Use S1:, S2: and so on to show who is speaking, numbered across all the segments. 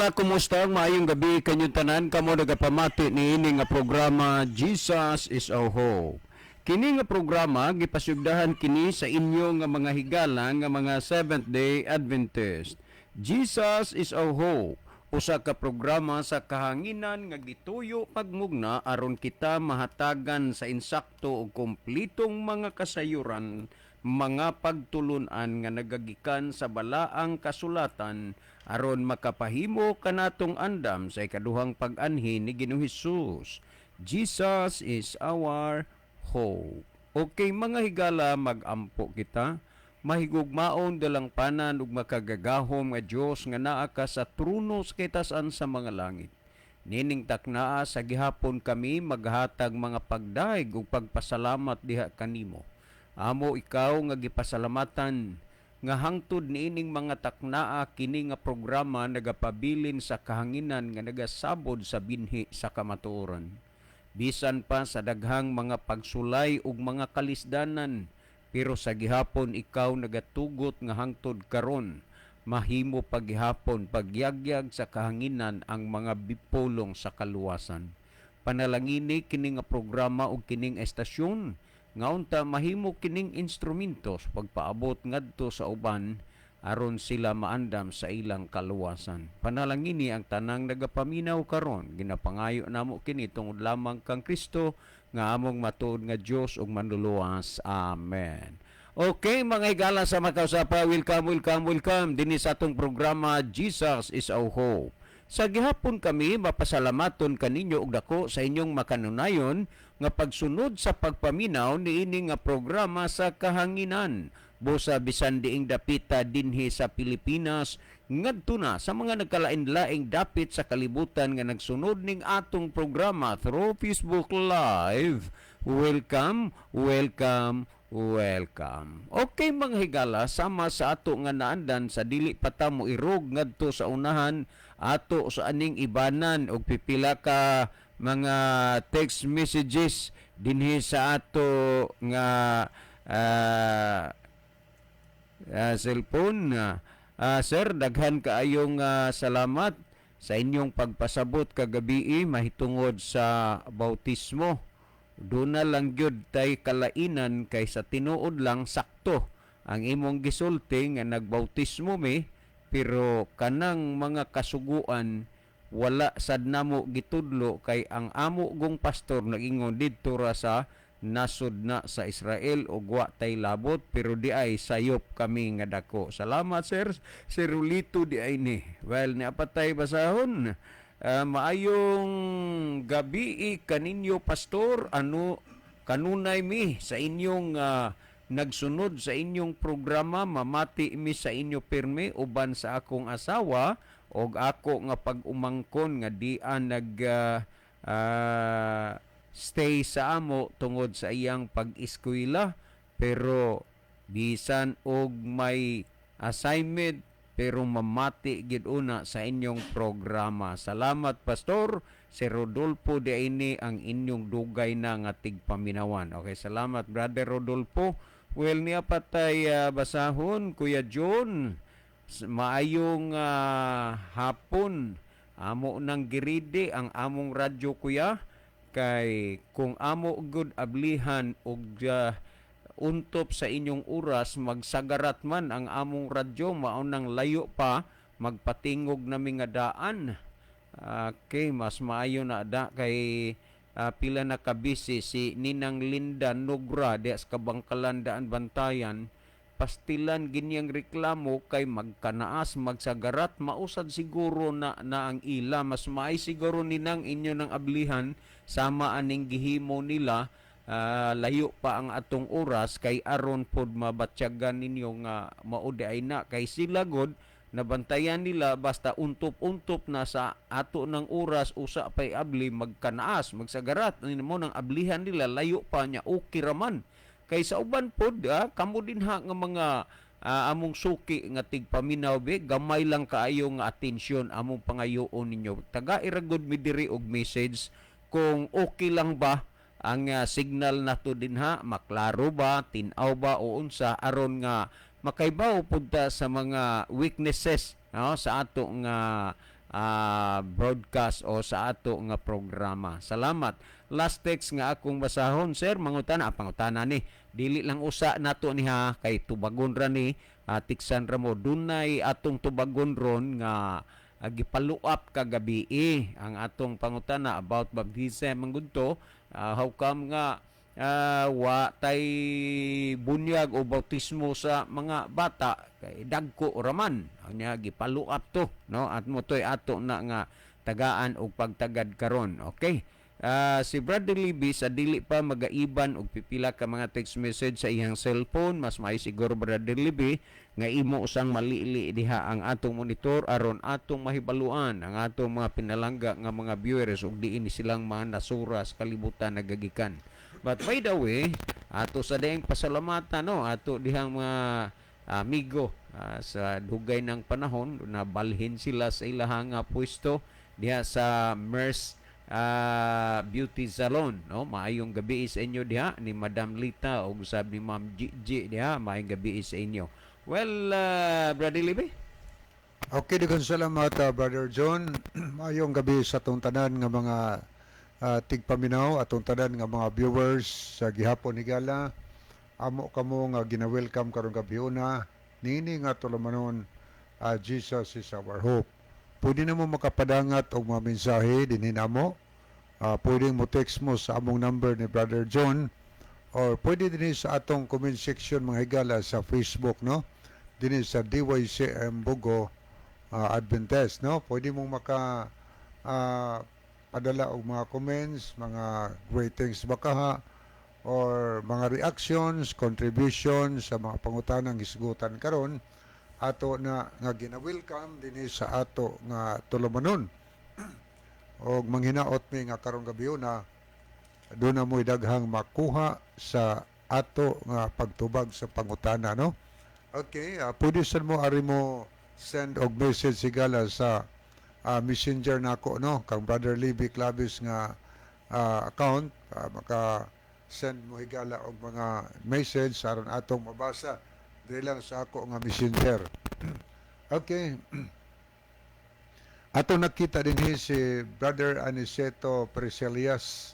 S1: Higala, kumusta? Maayong gabi kanyong tanan kamo nagapamati niini nga programa Jesus is Our Hope. Kini nga programa gipasugdahan kini sa inyo nga mga higala nga mga Seventh Day Adventist. Jesus is Our Hope, usa ka programa sa kahanginan nga gituyo pagmugna aron kita mahatagan sa insakto ug kumplitong mga kasayuran, mga pagtulunan nga nagagikan sa balaang kasulatan aron makapahimo kanatong andam sa ikaduhang pag-anhi ni Ginoong Hesus. Jesus is our hope. Okay, mga higala, mag-ampo kita. Mahigugmaon, dalangpanan ug makagagahom nga Dios nga naa ka sa trono sa kitasan sa mga langit. Nining taknaa sa gihapon kami maghatag mga pagdaig ug pagpasalamat diha kanimo. Amo ikaw nga gipasalamatan nga hangtod niining mga taknaa kini nga programa nagapabilin sa kahanginan nga nagasabod sa binhi sa kamatuoran. Bisan pa sa daghang mga pagsulay ug mga kalisdanan, pero sa gihapon ikaw nagatugot nga hangtod karon mahimo paghihapon pagyagyag sa kahanginan ang mga bipulong sa kaluwasan. Panalangini kini nga programa ug kining estasyon nga unta mahimo kining instrumento sa pagpaabot ngadto sa uban aron sila maandam sa ilang kaluwasan. Panalangini ang tanang nagapaminaw karon. Ginapangayo namo kini tungod lamang kang Kristo nga among matuod nga Dios ug manluluwas. Amen. Okay, mga higala sa makausapa, welcome, welcome, welcome dinhi sa atong programa Jesus is Our Hope. Sa gihapon kami mapasalamaton kaninyo og dako sa inyong makanunayon nga pagsunod sa pagpaminaw niini nga programa sa kahanginan. Busa bisan diing dapita dinhi sa Pilipinas ngadto na sa mga nagkalain-laing dapit sa kalibutan nga nagsunod ning atong programa through Facebook Live. Welcome, welcome, welcome. Okay, mga higala, sama sa ato nga naandan sa dili pa ta mo irog ngadto sa unahan, ato sa aning ibanan og pipila ka mga text messages dinhi sa ato nga cellphone. Sir, daghan kaayong salamat sa inyong pagpasabot kagabi mahitungod sa bautismo. Duna lang gyud tay kalainan kay sa tinuod lang sakto ang imong gisulti nga nagbautismo mi, pero kanang mga kasuguan wala sad namo gitudlo kay ang amo gong pastor nagingon didto ra sa nasod na sa Israel ug wa tay labot, pero di ay sayop kami nga dako. Salamat, sir. Sir Rulito di ay ni. Well, niapatay basahon. Maayong gabi kaninyo, pastor. Ano kanunay mi sa inyong nagsunod sa inyong programa, mamati mi sa inyo pirmi uban sa akong asawa og ako nga pag-umangkon nga di nag stay sa amo tungod sa iyang pag-eskwela, pero bisan og may assignment pero mamati gid una sa inyong programa. Salamat, pastor. Si Rodolfo di ini ang inyong dugay na nga tigpaminawan. Okay, salamat, Brother Rodolfo. Well, niya patay basahon, Kuya John. Maayong hapon. Amo nang giride ang among radyo, kuya, kay kung amo gud ablihan og untop sa inyong oras, magsagarat man ang among radyo, mao nang layo pa magpatingog nami nga daan. Okay, mas maayo na da kay pila na kabisi si Ninang Linda Nugra di sa Kabangkalan daan Bantayan, pastilan ginyang reklamo kay magkanaas, magsagarat. Mausad siguro na na ang ila. Mas maay siguro, Ninang, inyo ng ablihan sama aning gihimo nila, layo pa ang atong oras kay aron pod mabatyagan ninyo nga mao di ay na kay sila god nabantayan nila. Basta untop-untop na sa ato ng oras, usa pay abli, magkanaas, magsagarat. Ano mo nang ablihan nila layo pa niya, okay raman kay sa uban pod, kamo din ha nga mga among suki nga tigpaminaw be, gamay lang kaayo nga atensyon among pangayoon ninyo. Taga iragod mi diri og message kung okay lang ba ang signal nato dinha, maklaro ba, tin-aw ba o unsa, aron nga makaybaw pud ta sa mga weaknesses, no, sa ato nga broadcast o sa ato nga programa. Salamat. Last text nga akong basahon, sir, mangutana, pangutana ni. Dili lang usa nato ni ha, kay tubagon ra ni, tiksan ra mo. Dunay atong tubagon ron nga gipaluap kagabi ang atong pangutana about baptism man gud to. How come nga wa tay bunyag o bautismo sa mga bata kay dagko raman nya? Gipaluap to, no, at mo to'y ato na nga tagaan og pagtagad karon. Okay. Si Brother Libby, sa dili pa magaiban og pipila ka mga text message sa iyang cellphone, mas may siguro, Brother Libby, nga imo usang malili diha ang atong monitor aron atong mahibaluan ang atong mga pinalangga nga mga viewers ug diin silang mga nasura sa kalibutan nagagikan. But by the way, ato sa dayang pasalamatan, no, ato dihang mga amigo sa dugay ng panahon na balhin sila sa ilahang pwesto diha sa Merce Beauty Salon, no. Maayong gabi sa inyo diha ni Madam Lita ug sab ni Ma'am Gigi diha. Maayong gabi sa inyo. Well, Brother Libby.
S2: Okay, daghang salamat, Brother John. Maayong gabi sa atong tanan nga mga tigpaminaw, atong tanan nga mga viewers sa gihapon higala. Amo kamo nga gina-welcome karong gabi una nini nga tulumanon, Jesus is Our Hope. Pwede na mo makapadangat og mga mensahe dinhi namo. Pwede mo text mo sa among number ni Brother John or pwede din sa atong comment section, mga higala, sa Facebook, no, dinhi sa DYCM Bogo Adventist, no. Pwede mong maka padala og mga comments, mga greetings bakaha or mga reactions, contributions sa mga pangutanang hisgutan karon, ato na nga gina-welcome dinhi sa ato nga tulumanon. Og manghinaot mi nga karong gabi na duna mo'y daghang makuha sa ato nga pagtubag sa pangutana, no. Okay, pwede sad mo ari mo send og message, higala, sa messenger nako, no, kang Brother Libby Clavis nga account. Maka send mo, higala, og mga message aron atong mabasa diri lang sa ako nga messenger. Okay. Ato nakita din si Brother Aniceto Preselias.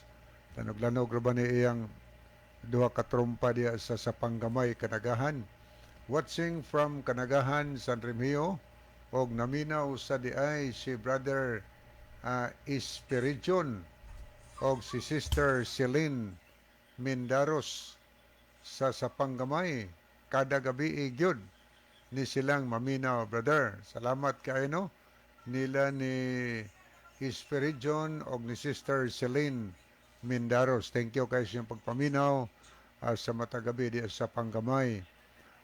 S2: Lanog-lanog ra ba ni iyang duha ka trompa diya sa Sapanggamay, Kanagahan. Watching from Kanagahan, San Remigio, og naminaw sa diay si Brother Espiridion og si Sister Celine Mindaros sa Sapanggamay. Kada gabi gyud ni silang maminaw, brother. Salamat kaayo, no, nila ni Espiridion og ni Sister Celine Mindaros. Thank you kay sa pagpaminaw sa matagabi di sa Panggamay.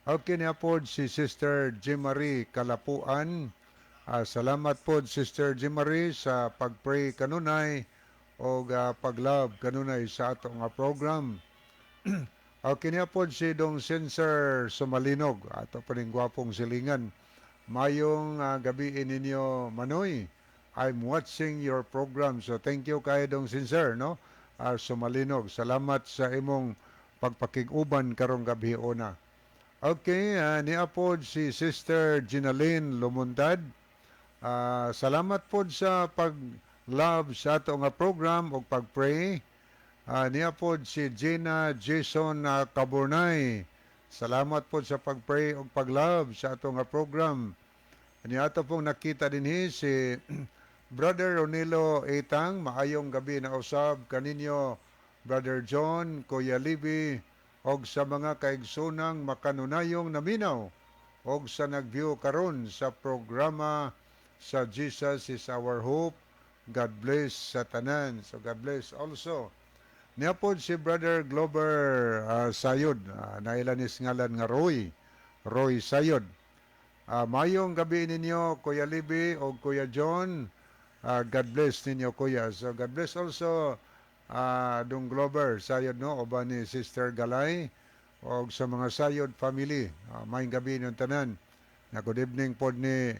S2: Okay niya po si Sister Jimarie Kalapuan. Salamat po, Sister Jimarie, sa pag-pray kanunay o pag-love kanunay sa ato nga program. Okay niya po si Dong Sensor Sumalinog, ato pa ning gwapong silingan. Mayong gabi ninyo, Manoy. I'm watching your program. So thank you kay Dong Sensor, no? Sumalinog. Salamat sa imong pagpakig-uban karong gabi una. Okay, niya pod si Sister Ginaline Lumundad. Salamat pod sa pag-love sa ato nga program ug pag-pray. Niya pod si Gina Jason Caburnay. Salamat pod sa pag-pray ug pag-love sa ato nga program. Niya ato pong nakita dinhi si Brother Ronilo Etang. Maayong gabi na usab kaninyo, Brother John, Kuya Libby, og sa mga kaigsunang makanunayong naminaw og sa nag-view karon sa programa sa Jesus is Our Hope. God bless sa tanan. So God bless also. Niya pod si Brother Glover Sayod, nailanis ngalan nga Roy, Roy Sayod. Mayong gabi ninyo, Kuya Libby o Kuya John. God bless ninyo, Kuya. So God bless also Dong Glover Sayod, no, uban ni Sister Galay og sa mga Sayod family. Mayong gabi ninyong tanan. Na good evening pod ni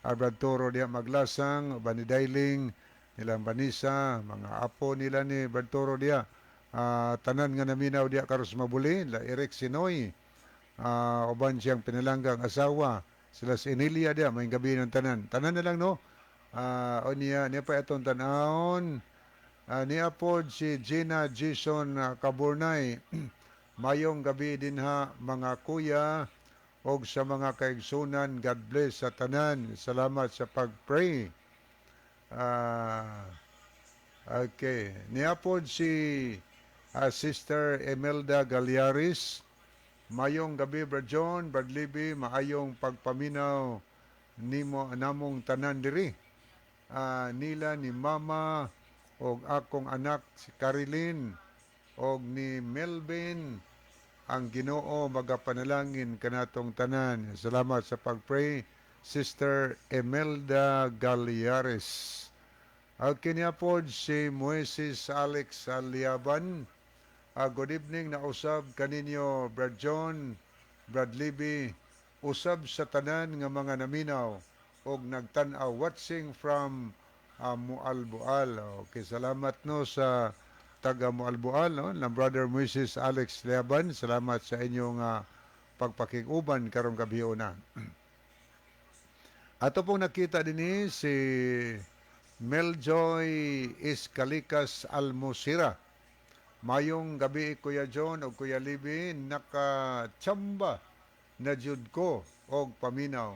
S2: Brad Toro diha Maglasang, uban ni Dailing, nilang Vanessa, mga apo nila ni Brad Toro diha. Tanan nga naminaw diha karos mabuli, la Eric Sinoy, uban siyang pinalanggang asawa, sila si Emilia diha, may gabi ng tanan. Tanan na lang, no. O niya, niya pa itong tanawon. Niya po si Gina Jason Kaburnay. Mayong gabi dinha, mga kuya, og sa mga kaigsunan. God bless sa tanan. Salamat sa pag-pray. Okay. Niya po si Sister Imelda Galiaris. Mayong gabi, Brad John, Brad Libby, maayong pagpaminaw nimo namong tanan diri. Nila ni Mama og akong anak si Carilyn og ni Melvin. Ang Ginoo magapanalangin kanatong tanan. Salamat sa pag-pray, Sister Imelda Galiares. Okay niya po si Moises Alex Aliaban. Good evening na usab kaninyo, Brad John, Brad Libby, usab sa tanan nga mga naminaw og nagtan-aw, watching from Mualbual. Okay, salamat no sa taga Mualbual, no, ng Brother Moises Alex Liaban. Salamat sa inyong pagpakig-uban karong gabi na. Ato pong nakita dinhi si Meljoy Iskalikas Almusira. Mayong gabi, Kuya John o Kuya Libby, nakachamba na jud ko og paminaw.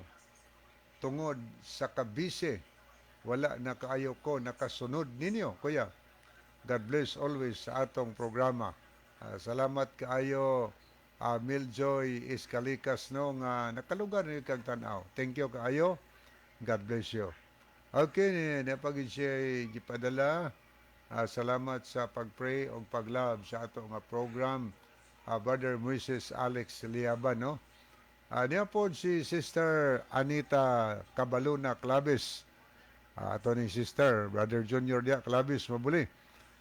S2: Tungod sa kabise, wala na kaayo ko nakasunod ninyo, Kuya. God bless always sa atong programa. Salamat kaayo, Miljoy Iskalikas, no, nga nakalugar ni kag tan-aw. Thank you kaayo. God bless you. Okay, napagid siya gipadala. Salamat sa pag-pray o pag-love sa ato nga program. Brother Moises Alex Liaban, no? Niya po si Sister Anita Cabaluna Claves. Ato ni Sister, Brother Junior dia Claves mabuli.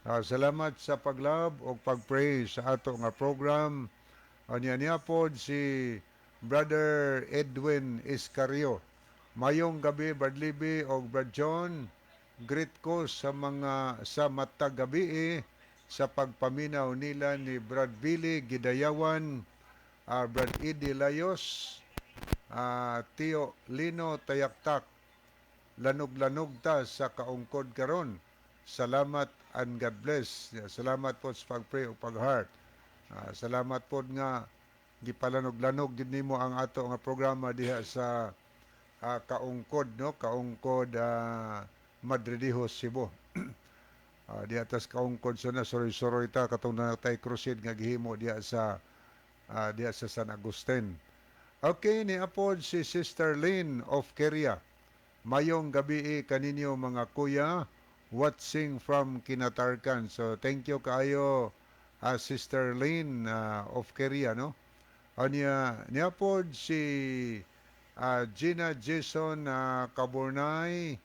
S2: Salamat sa pag-love o pag-pray sa ato nga program. Niya niya po si Brother Edwin Iscario. Mayong gabi, Brad Libby o Brad John. Greet ko sa mga sa matag gabi sa pagpaminaw nila ni Brad Billy Gidayawan, Brad Eddie Layos, Tio Lino Tayaktak. Lanog-lanog ta sa kaungkod karon. Salamat and God bless. Salamat po sa pag-pray o pag-heart. Salamat po nga gipalanog-lanog gid nimo ang ato nga programa diha sa Kaungkod, no, Kaungkod, Madridejos, Cebu. Diha tas Kaungkod sa na suroy-suroy ta katong natay crusade nga gihimo diha sa San Agustin. Okay, ni apod si Sister Lynn of Keria. Mayong gabi kaninyo, mga kuya, watching from Kinatarkan. So thank you kaayo, Sister Lynn of Keria, no. Anya niya pod si Gina Jason Kaburnay,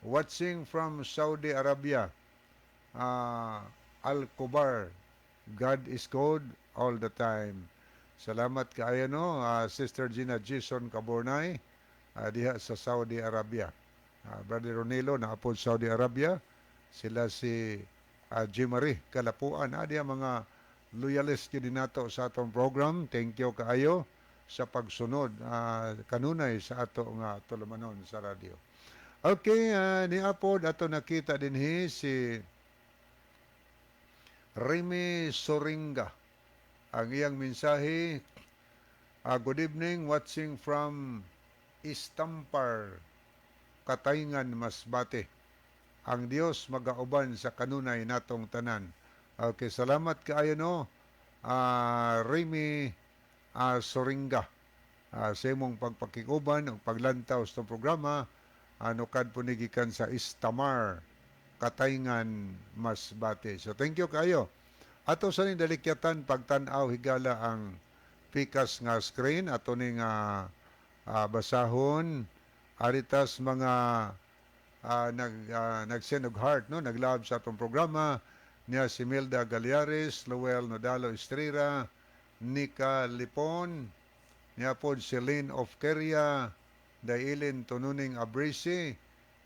S2: watching from Saudi Arabia. Al Kubar. God is good all the time. Salamat kaayo no, Sister Gina Jason Kaburnay diha sa Saudi Arabia. Brother Ronelo naapod Saudi Arabia. Sila si Marie Kalapuan. Diha mga loyalist gyud nato sa atong program. Thank you kaayo sa pagsunod kanunay sa ato nga tulumanon sa radyo. Okay, ni apod ato nakita dinhi si Remy Soringa. Ang iyang mensahe, "Good evening, watching from Istampar, Katayngan, Masbate. Ang Dios magauban sa kanunay natong tanan." Okay, salamat kaayo no, Remy Soringa. Sa imong pagpakikuban o paglantaw sa programa, ano kad po ni gikan sa Istamar, Katayngan, Masbate. So thank you kayo. Ato sa ning dalikyatan pagtan-aw, higala, ang pikas nga screen ato ning basahon aritas mga nag-send og heart, no, nag-love sa atong programa niya si Milda Galiares, Luel Nodalo Estrera, Nika Lipon, niya po si Lynn of Keria, Dailin Tununing Abrisi,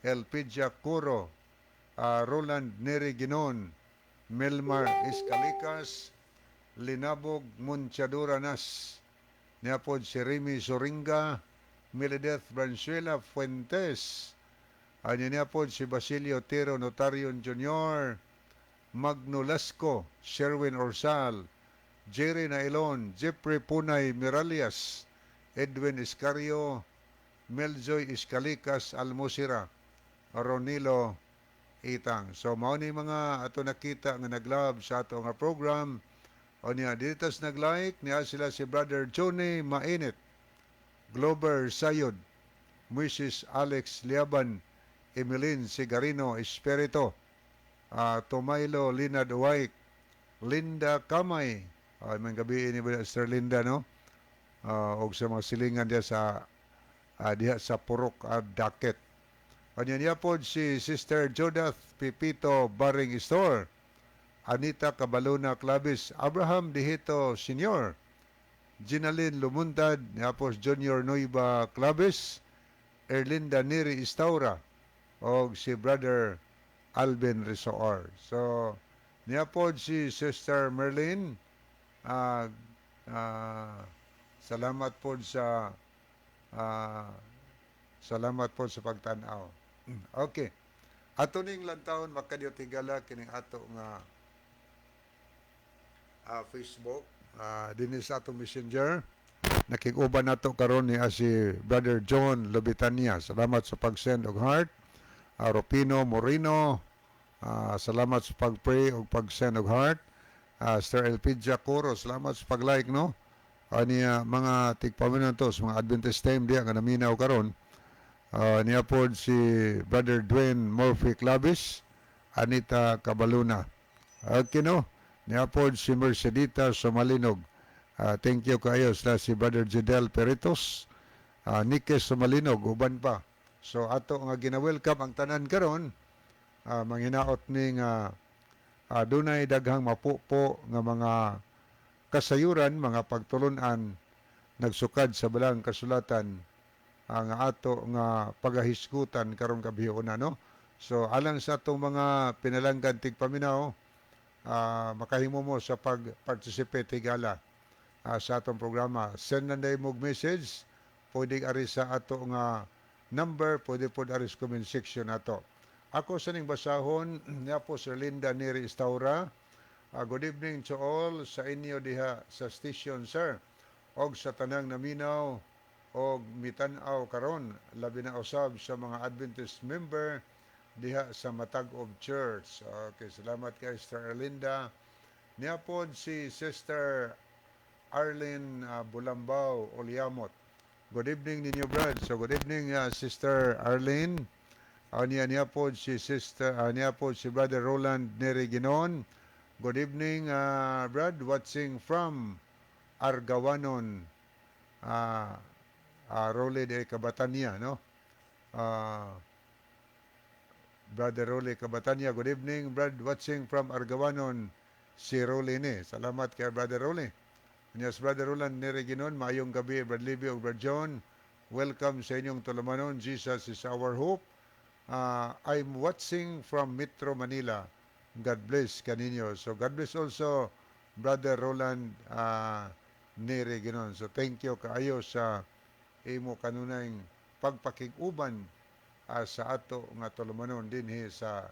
S2: Elpidia Curo, Roland Neri Ginon, Melmar Escalicas, Linabog Munchadura Nas, niya po si Remy Soringa, Milideth Branzuela Fuentes, Ano niya po si Basilio Tero Notarion Jr., Magnolasco, Sherwin Orsal, Jerry Nailon, Jeffrey Punay Miralias, Edwin Iscario, Meljoy Iscalicas Almosira, Ronilo Itang. So mao ni mga ato nakita nga nag-love sa ato nga program. O niya, dito nag-like niya sila si Brother Johnny Mainit, Glover Sayod, Mrs. Alex Liaban, Emeline Sigarino Espirito, Tomaylo Lina Duwayk, Linda Kamay, ay may gabi ni Sister Linda, no? Og sa mga silingan diya sa diha sa Purok at Daket. Kanya niya po si Sister Jodath Pipito Baring Store, Anita Cabaluna Clavis, Abraham Dihito Sr., Ginalyn Lumuntad, niya Junior Nueva Clavis, Erlinda Neri Istaura, og si Brother Alvin Risoor. So, niya po si Sister Merlin. Salamat po sa pagtanaw. Okay. Ato ning lantawon, makadiyot, higala, kining ato nga Facebook dinhi sa atong Messenger. Nakig-uban nato karon ni si Brother John Lobitania. Salamat sa pag-send og heart. Ropino Moreno, salamat sa pag-pray og pag-send og heart. Sir Elpidia Coro, salamat sa pag-like, no? Niya mga tigpaminaw to sa mga Adventist team diya nga naminaw karon. Niya po si Brother Dwayne Murphy Clavis, Anita Cabaluna. Okay, no? Niya po si Mercedita Sumalinog. Thank you kayo sila si Brother Jidel Peritos, Nike Sumalinog, uban pa. So ato nga gina-welcome ang tanan karon, manghinaot ni nga dunay daghang mapupo nga mga kasayuran, mga pagtulunan nagsukad sa Balaang Kasulatan ang ato nga pagahisgutan karong gabiuna, no? So alang sa atong mga pinalanggan tigpaminaw, makahimo mo sa pag-participate, higala, sa atong programa. Send na mo message, pwede ari sa ato nga number, pwede po ari sa comment section ato. Ako sa ning basahon niya po Sir Linda Neri Istaura. Good evening to all sa inyo diha sa station, sir. Og sa tanang naminaw og mitan-aw karon, labi na usab sa mga Adventist member diha sa Matag-ob Church. Okay, salamat kay Sister Erlinda. Niya po si Sister Arlene Bulambao Oliamot. Good evening ninyo, Brad. So good evening, Sister Arlene. Niya niya po si Sister niya po si Brother Roland Neri Ginon. Good evening, Brad, watching from Argawanon, Role de Cabatania, no? Brother Role Cabatania, good evening, Brad, watching from Argawanon, si Role ni. Salamat kay Brother Role. Yes, Brother Roland Neri Ginon, maayong gabi, Brad Libby ug Brad John. Welcome sa inyong tulumanon. Jesus is our hope. I'm watching from Metro Manila. God bless kaninyo. So God bless also Brother Roland Neri Ginon. So thank you kaayo sa imo kanunayng pagpakig-uban sa ato nga tulumanon dinhi sa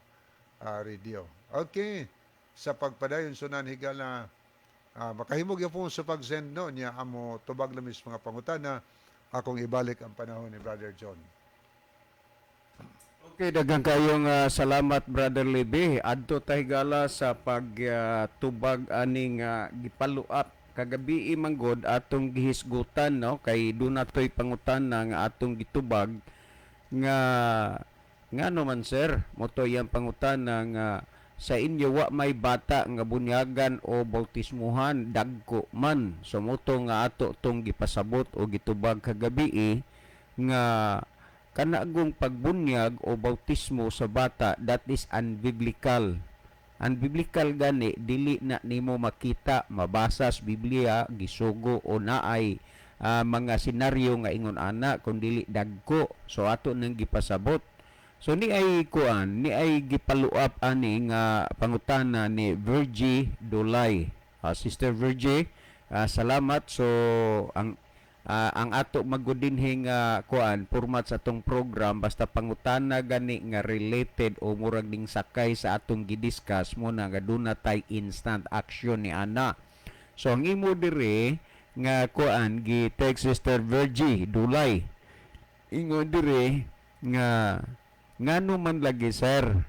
S2: radio. Okay. Sa pagpadayon sunan, higala, makahimo gyapon sa pag-send, no, niya amo tubag lamis mga pangutana. Akong ibalik ang panahon ni Brother John.
S1: Okay, daghang kayong salamat, Brother Libby. Adto ta, higala, sa pagtubag aning gipaluap kagabi manggod atong gihisgutan, no, kay duna toy pangutana nga atong gitubag nga ngano man, sir, mo iyang pangutana nga sa inyo wa may bata nga bunyagan o bautismuhan, dagko man. So mo to nga ato tong gipasabot o gitubag kagabi nga kanagong pagbunyag o bautismo sa bata, that is unbiblical. Unbiblical gani, dili na nimo makita, mabasa sa Biblia gisugo o naay mga senaryo nga ingon ana kung dili dagko. So ato nang gipasabot. So ni ay kuan, ni ay gipaluap ani nga pangutana ni Virgie Dulay. Sister Virgie, salamat. So ang Ang ato magud dinhi nga kuan, format sa atong program, basta pangutana gani nga related o murag ning sakay sa atong gidiscuss mo na nga duna tay instant action ni ana. So ang imo diri nga kuan, gi text Sister Virgie Dulay, ingon diri nga, "Ngano man lagi, sir,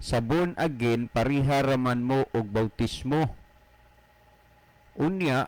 S1: sa born again pareha raman mo og bautismo? Unya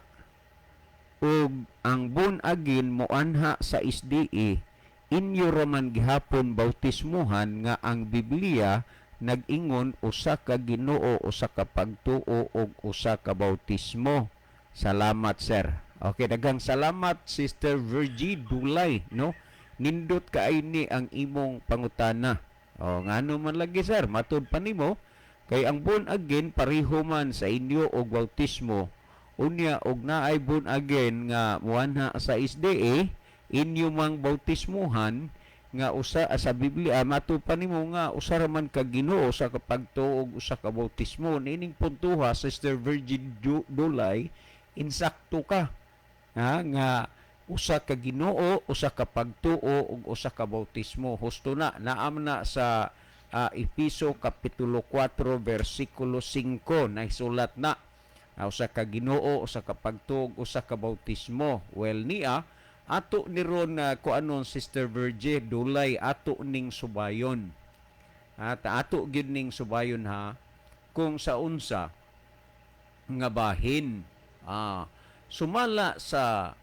S1: ug ang born again moanha sa SDA, inyo raman gihapon bautismuhan nga ang Biblia nag-ingon usa ka Ginoo, usa ka pagtuo ug usa ka bautismo. Salamat, sir." Okay, daghang salamat, Sister Virgie Dulay, no? Nindot kaay ni ang imong pangutana. O ngano man lagi, sir, matud pa nimo kay ang born again pareho man sa inyo og bautismo. Unya og naay born again nga muanha sa SDA, inyo mang bautismuhan nga usa sa Biblia, matud pa nimo nga usa ra man ka Ginoo sa pagtuo ug usa ka bautismo. Niining puntuha, Sister Virgie Dulay, insakto ka ha, nga usa ka Ginoo, usa ka pagtuo ug usa ka bautismo. Husto na, naam na sa Efeso kapitulo 4 versikulo 5 naisulat na. Usa ka Ginoo, usa ka pagtuo, ug usa ka bautismo. Well, niya ato ni ron na kuanon, Sister Virgie Dulay, ato ning subayon. At ato gyud ning subayon ha, kung sa unsa nga bahin. Sumala sa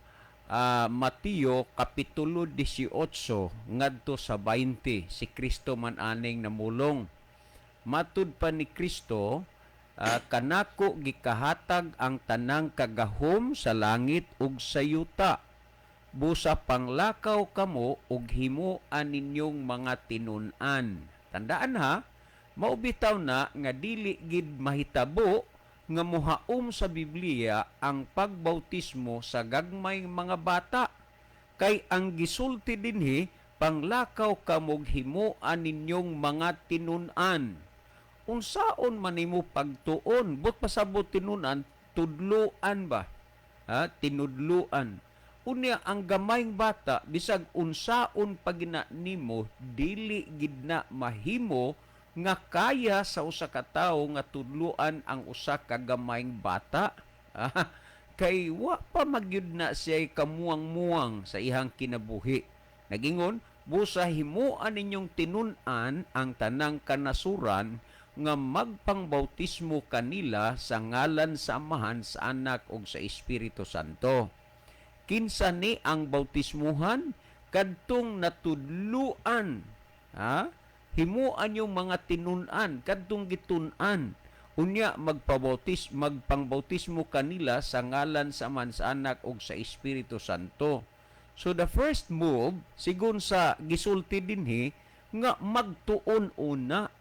S1: Mateo kapitulo 18 ngadto sa 20, si Kristo man aning namulong. Matud pa ni Kristo, "Kanako gikahatag ang tanang kagahom sa langit ug sa yuta. Busa panglakaw kamo ug himoa ninyong mga tinun-an." Tandaan ha, mao bitaw na nga dili gid mahitabo nga muhaom sa Biblia ang pagbautismo sa gagmay mga bata. Kay ang gisulti dinhi, "Panglakaw kamog himoa ninyong mga tinun-an." Unsaon man nimo pagtuon? But pasabot tinun-an, tudluan ba? Ha? Tinudluan. Unya ang gamayng bata, bisag unsaon pagina nimo, dili gid na mahimo nga kaya sa usa ka tawo nga tudluan ang usa ka gamayng bata. Ah, kay wa pa magyud na siya kamuang-muang sa ihang kinabuhi. Nagingon, "Busa himuan ninyong tinun-an ang tanang kanasuran nga magpangbautismo kanila sa ngalan sa Amahan, sa Anak ug sa Espiritu Santo." Kinsa ni ang bautismuhan? Kadtong natudluan. Ha? Himuan yung mga tinun-an, kadtong gitun-an. Unya magpangbautismo kanila sa ngalan sa Amahan, sa Anak ug sa Espiritu Santo. So the first move, sigon sa gisulti dinhi, nga magtuon una.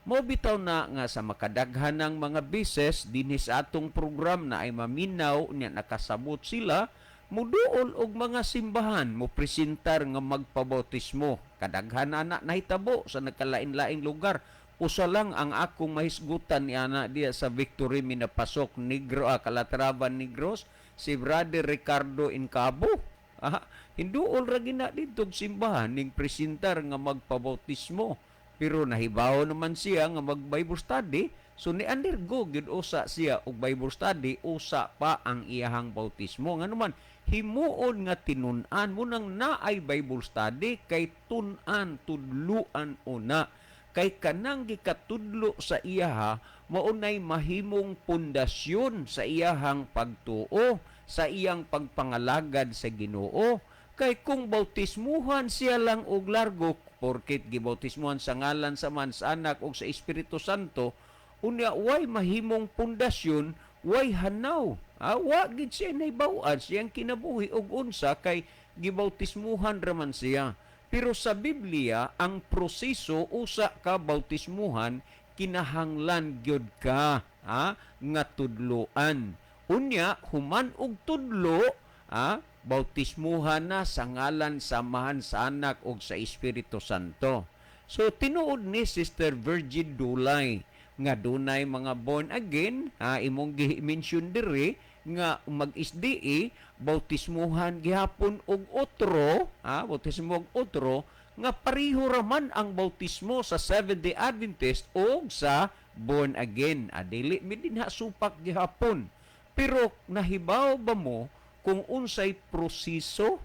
S1: Mao bitaw na nga sa makadaghan ng mga beses dinhi sa atong program na ay maminaw niya, nakasabot sila, muduol og mga simbahan, mo presentar nga magpabautismo. Kadaghan ana nahitabo sa nagkalain-laing lugar. Usa lang ang akong mahisgutan ni ana diya sa Victory Minapasok Negro, Calatrava Negros, si Brother Ricardo Incabo. Hinduol ra gina didto simbahan ning presentar nga magpabautismo. Pero nahibaw naman siya nga mag Bible study, so ni undergo gyud usa siya og Bible study, usa pa ang iyahang bautismo. Ngano man, himuon nga tinun-an mo nang naay Bible study kay tun-an, tudluan una. Kay kanang gikatudlo sa iyaha maunay mahimong pundasyon sa iyahang pagtuo, sa iyang pagpangalagad sa Ginoo. Kay kung bautismuhan siya lang og largo, porket gibautismuhan sa ngalan sa man, sa Anak ug sa Espiritu Santo, unya way mahimong pundasyon, way hanaw. Wa gid siya nahibaw-an siyang kinabuhi og unsa kay gibautismuhan raman siya. Pero sa Biblia, ang proseso usa ka bautismuhan, kinahanglan gyud ka, ha, nga tudloan. Unya human og tudlo, bautismuhan na sa ngalan sa Amahan, sa Anak ug sa Espiritu Santo. So tinuod ni Sister Virgin Dulay nga dunay mga born again, ha, imong gi-mention diri nga mag-SDA bautismuhan gihapon og otro, ha, bautismo og otro nga pareho ra man ang bautismo sa Seventh-day Adventist og sa born again. Ah, dili mi dinha supak gihapon. Pero nahibaw ba mo kung unsay proseso?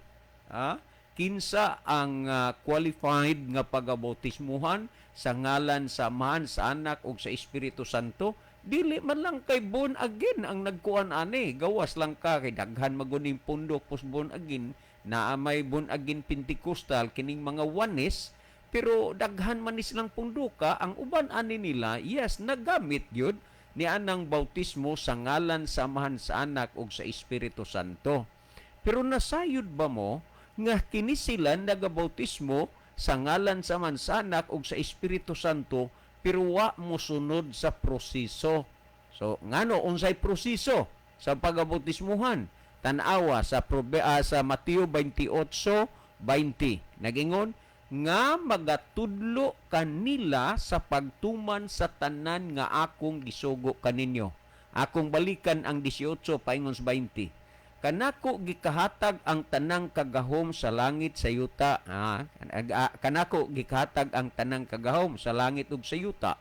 S1: Ha? Kinsa ang qualified nga pagabautismuhan sa ngalan sa Amahan, sa Anak ug sa Espiritu Santo? Dili man lang kay born again ang nagkuan ani. Gawas lang ka kay daghan maguning pundok pos born again, naa may born again Pentecostal, kining mga Oneness, pero daghan man ni silang punduka. Ang uban ani nila, yes, nagamit gyud ni anang bautismo sa ngalan sa Amahan, sa Anak ug sa Espiritu Santo. Pero nasayod ba mo nga kini sila nagabautismo sa ngalan sa Amahan, sa Anak ug sa Espiritu Santo, pero wa mosunod sa proseso? So ngano, unsay proseso sa pagabautismuhan? Tan-awa sa Mateo 28:20. Nagingon nga magatudlo kanila sa pagtuman sa tanan nga akong gisugo kaninyo. Akong balikan ang 18 paingon sa 20. Kanako gikahatag ang tanang kagahom sa langit, sa yuta. Ah, kanako gikahatag ang tanang kagahom sa langit ug sa yuta.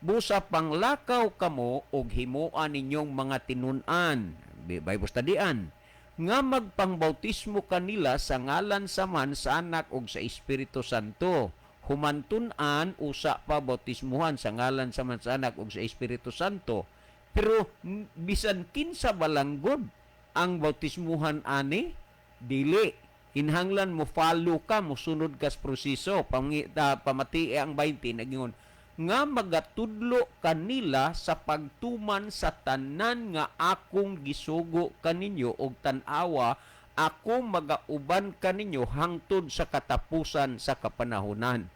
S1: Busa panglakaw kamo og himoa ninyong mga tinun-an. Bible studyan nga magpangbautismo kanila sa ngalan sa Amahan, sa Anak ug sa Espiritu Santo. Humantun-an, usa pa bautismuhan sa ngalan sa Amahan, sa Anak ug sa Espiritu Santo. Pero bisan kinsa balanggod ang bautismuhan ani? Dili. Kinahanglan mo follow ka, mosunod ka sa proseso. Pamati ang 20, nagingon nga magatudlo kanila sa pagtuman sa tanan nga akong gisugo kaninyo, og tan-awa, ako magauban kaninyo hangtod sa katapusan sa kapanahonan.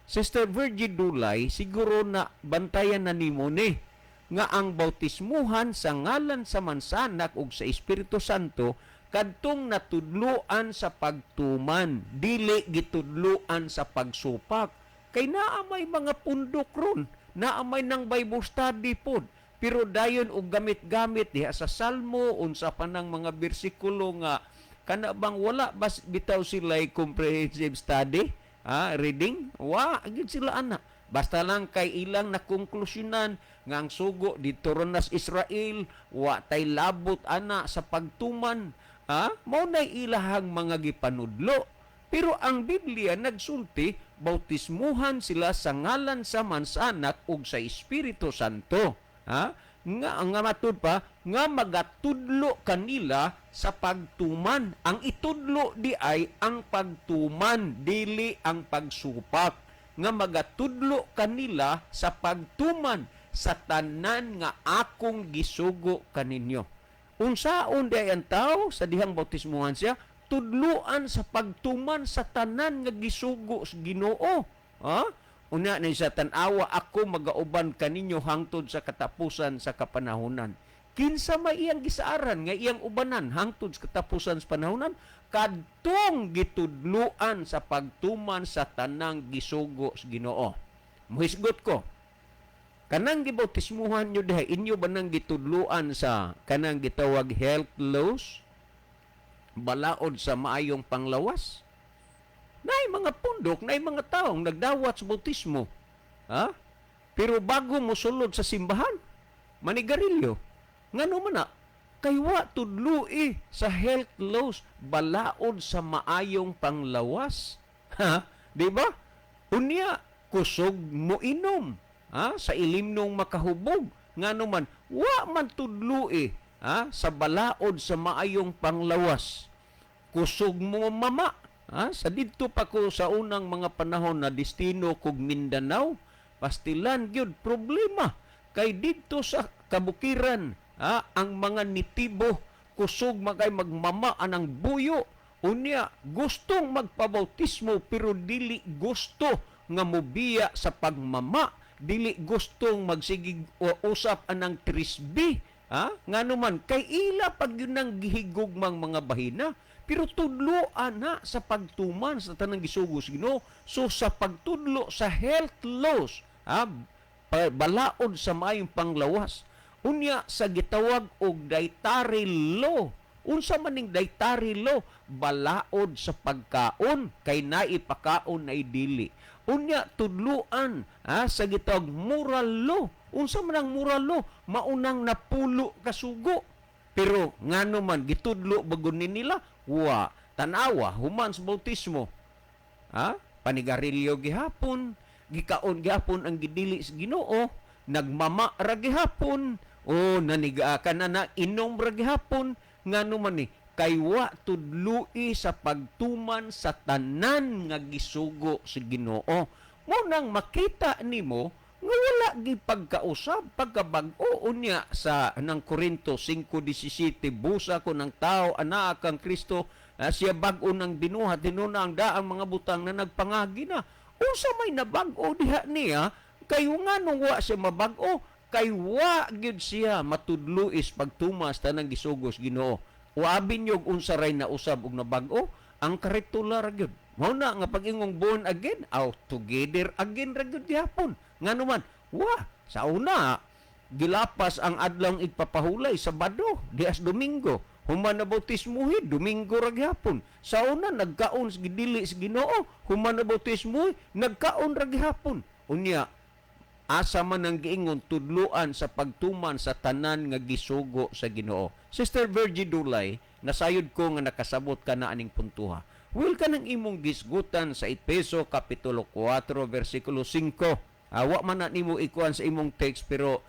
S1: Sister Virgie Dulay, siguro na bantayan na nimo ni nga ang bautismuhan sa ngalan sa Mansanak ug sa Espiritu Santo kadtong natudloan sa pagtuman, dili gitudloan sa pagsupak. Kay naa may mga pundok ron, naa may nang Bible study pod. Pero dayon og gamit-gamit diha sa Salmo, unsa pa nang mga bersikulo nga kana bang wala bas bitaw sila comprehensive study, ha, reading, wa gyud sila ana. Basta lang kay ilang nakonklusyonan nga ang sugo didto ron nas Israel, wa tay labot ana sa pagtuman, ha? Mao nay ilahang mga gipanudlo. Pero ang Biblia nagsulti, bautismuhan sila sa ngalan sa Amahan, sa Anak ug sa Espiritu Santo. Ha? Nga matud pa nga magatudlo kanila sa pagtuman. Ang itudlo di ay ang pagtuman, dili ang pagsupak. Nga magatudlo kanila sa pagtuman sa tanan nga akong gisugo kaninyo. Unsaon di ay ang tao sa dihang bautismuhan siya? Tudluan sa pagtuman sa tanan nga gisugo sa Ginoo. Ha? Unya ni sa tan-awa, ako magauban kaninyo hangtod sa katapusan sa kapanahonan. Kinsa may iyang gisaaran nga iyang ubanan hangtod sa katapusan sa panahonan? Kadtong gitudluan sa pagtuman sa tanang gisugo sa Ginoo. Muhisgot ko. Kanang gibautismuhan nyo diha, inyo ba nang gitudluan sa kanang gitawag health laws? Balaod sa maayong panglawas? Naay mga pundok, naay mga taong nagdawat sa bautismo. Ha? Pero bago mo sulod sa simbahan, manigarilyo. Ngano man na? Kay wa tudloi sa health laws, balaod sa maayong panglawas. Ha? Di ba? Unya, kusog mo inom. Ha? Sa ilimnong makahubog. Ngano man, wa man tudloi, ha, sa balaod sa maayong panglawas. Kusog mo mama. Ha? Sa didto pa ko sa unang mga panahon na destino kog Mindanao, pastilan gyud problema kay didto sa kabukiran, ha, ang mga nitibo kusog makay magmama anang buyo. Unya gustong magpabautismo pero dili gusto nga mobiya sa pagmama, dili gustong magsigig usap anang 3B, ha? Ngano man, kay ila pag yun ang gihigugmang mga bahina. Pero tudloan na sa pagtuman sa tanang gisugo sa Ginoo. So sa pagtudlo sa health laws, ha, balaod sa maayong panglawas. Unya sa gitawag og dietary law. Unsa man ning dietary law? Balaod sa pagkaon, kay naipakaon na dili. Unya tudluan sa gitawag moral law. Unsa man ang moral law? Maunang 10 ka sugo. Pero ngano man gitudlo bagon ni nila? Wa. Tanawa human sa bautismo. Ha? Panigarilyo gihapon, gikaon gihapon ang gidili sa Ginoo, nagmama ra gihapon, o naniga ka na na inom ra gihapon. Ngano man ni kay wa tudloi sa pagtuman sa tanan nga gisugo sa Ginoo. Mo nang makita nimo nga wala gi pagkausab, pagkabag-o. Unya sa nang Korinto 5:17, busa ko ng tao anaa kang Kristo, siya bag-o ng binuhat, hinuna ang daang mga butang na nagpangagi na. Unsa may nabag-o diha niya? Kay nganong wa siya mabag-o? Kay wa gyud siya matudluis pagtumas tanang gisugos Ginoo. Uabin yog unsa ray nausab og nabag-o, ang karitula ra gyud. Mao na nga pag-ingong born again, aw together again ra gyud gihapon. Ngano man, wa sa una gilapas ang adlawng igpapahulay, Sabado, dias Domingo. Human na bautismuhi, Domingo ra gihapon. Sa una nagkaon sa gidili sa Ginoo, human na bautismuhi, nagkaon ra gihapon. Unya asa man ang giingon tudluan sa pagtuman sa tanan nga gisugo sa Ginoo? Sister Virgie Dulay, nasayod ko nga nakasabot ka na aning puntuha. Will ka ng imong gisgutan sa Epeso kapitulo 4 versikulo 5. Wa man na nimo ikuan sa imong text, pero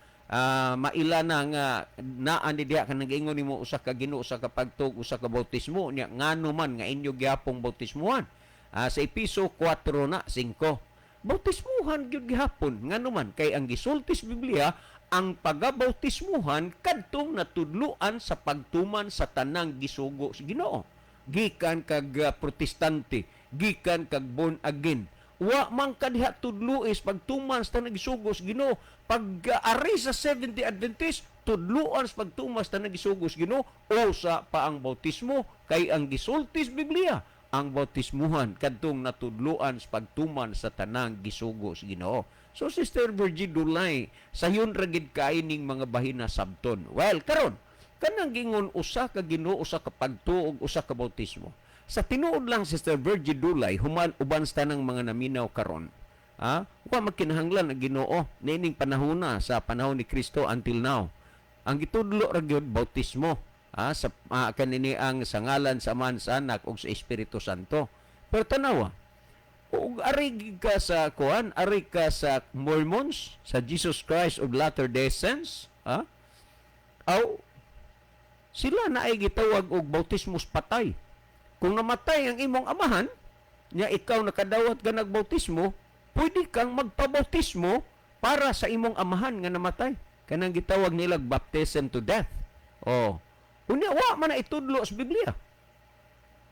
S1: maila na nga naa ni diha ka nag-ingon nimo usa ka Ginoo, usa ka pagtuo, usa ka bautismo. Nya ngano man nga inyo gyapong bautismuhan? Sa Epeso 4 na 5. Bautismuhan gyud gihapon. Ngano man kay ang gisulti sa Biblia, ang pagabautismuhan kadtong natudluan sa pagtuman sa tanang gisugo sa Ginoo. Gikan kag Protestante, gikan kag born again, wa man ka diha tudluis pagtuman sa tanang gisugo sa Ginoo. Pag ari sa Seventh-day Adventist, tudluan sa pagtuman sa tanang gisugo sa Ginoo, usa pa ang bautismo, kay ang gisulti sa Biblia, ang bautismuhan kadtong natudluan sa pagtuman sa tanang gisugo sa Ginoo. So Sister Virgie Dulay, sayon ra gid kay ning mga bahina sabton. Well, karon kanang gingon usa ka Ginoo, usa ka pagtuo, usa ka bautismo. Sa tinuod lang, Sister Virgie Dulay, human uban sa tanang mga naminaw karon. Wa magkinahanglan ang Ginoo niining panahona, sa panahon ni Kristo until now. Ang gitudlo ra gyud bautismo. Sa kanini ang sa ngalan sa Amahan, sa Anak ug sa Espiritu Santo. Pero tanawa, ug ari gid ka sa kuan, ari ka sa Mormons, sa Jesus Christ of Latter-day Saints, ha? Aw sila na ay gitawag og bautismos patay. Kung namatay ang imong amahan, nya ikaw nakadawat ka nagbautismo, pwede kang magpabautismo para sa imong amahan nga namatay. Kanang gitawag nila baptism to death. Oh. Unya wa man na itudlo sa Biblia